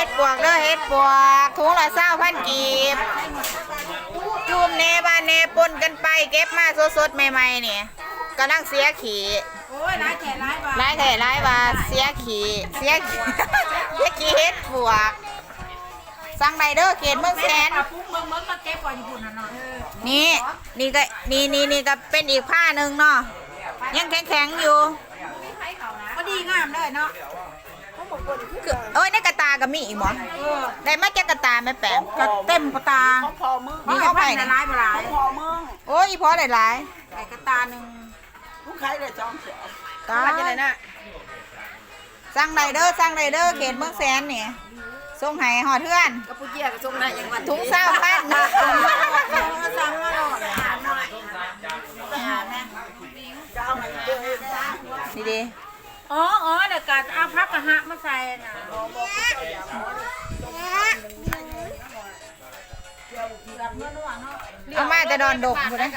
ເຫັດປວກເດີ ເຫັດປວກ ຖົງລະຊາວພັນກີບ ຢູ່ແດ່ບ້ານແດ່ ປົນກັນໄປ ເກັບມາສົດໆໃໝ່ໆນີ້ ກຳລັງເສຍຂີ້. ໂອ້ຍ ຫຼາຍແທ້ຫຼາຍວ່າ ຫຼາຍແທ້ຫຼາຍວ່າ ເສຍຂີ້ ເສຍຂີ້ ເສຍຂີ້ເຫັດປວກ. ສັ່ງໄດ້ເດີ ເຂດເມືອງແສນ. ປຸກເມືອງ ເມືອງມາເກັບໄວ້ຢູ່ພຸ້ນນະເນາະ. ນີ້ ນີ້ກໍ ນີ້ ນີ້ ນີ້ກໍເປັນອີກພາໜຶ່ງເນາະ ຍັງແຂງໆຢູ່ ພໍດີງາມເລີຍເນາະ. ຄື ໂອ້ຍ ໃນກະຕ່າກໍມີອີກບໍ່? ເອີ ໄດ້ມາຈັກກະຕ່າແມ່ແປງ? ກໍເຕັມກະຕ່າ. ຂອງພໍ່ມຶງ ນີ້ຂອງໃຜນີ້? ຫຼາຍບໍ່ຫຼາຍ? ຂອງພໍ່ມຶງ. ໂອ້ຍ ອີ່ພໍ່ໄດ້ຫຼາຍ ໄດ້ກະຕ່າໜຶ່ງ. ລູກຂາຍໄດ້ສອງແສນ. ຕາຍ ວ່າຈັ່ງໃດນະ? ສັ່ງໄດ້ເດີ ສັ່ງໄດ້ເດີ ເຂດເມືອງແສນນີ້ ສົ່ງໃຫ້ຮອດເຮືອນ. ກັບປູເຈຍກໍສົ່ງໄດ້ ຍັງວ່າ ຖົງຊາວພັນ. ສັ່ງມາໂລດ ໄປຫາແມ່ ຈະເອົາໃຫ້ເຈົ້າເອງນະ. ນີ້ເດ. ອໍ ອໍ ແລ້ວກໍເອົາຜັກກະຫະມາໃສ່ນະ. ເອົາມາແຕ່ດອນດົກພຸ້ນເດ້.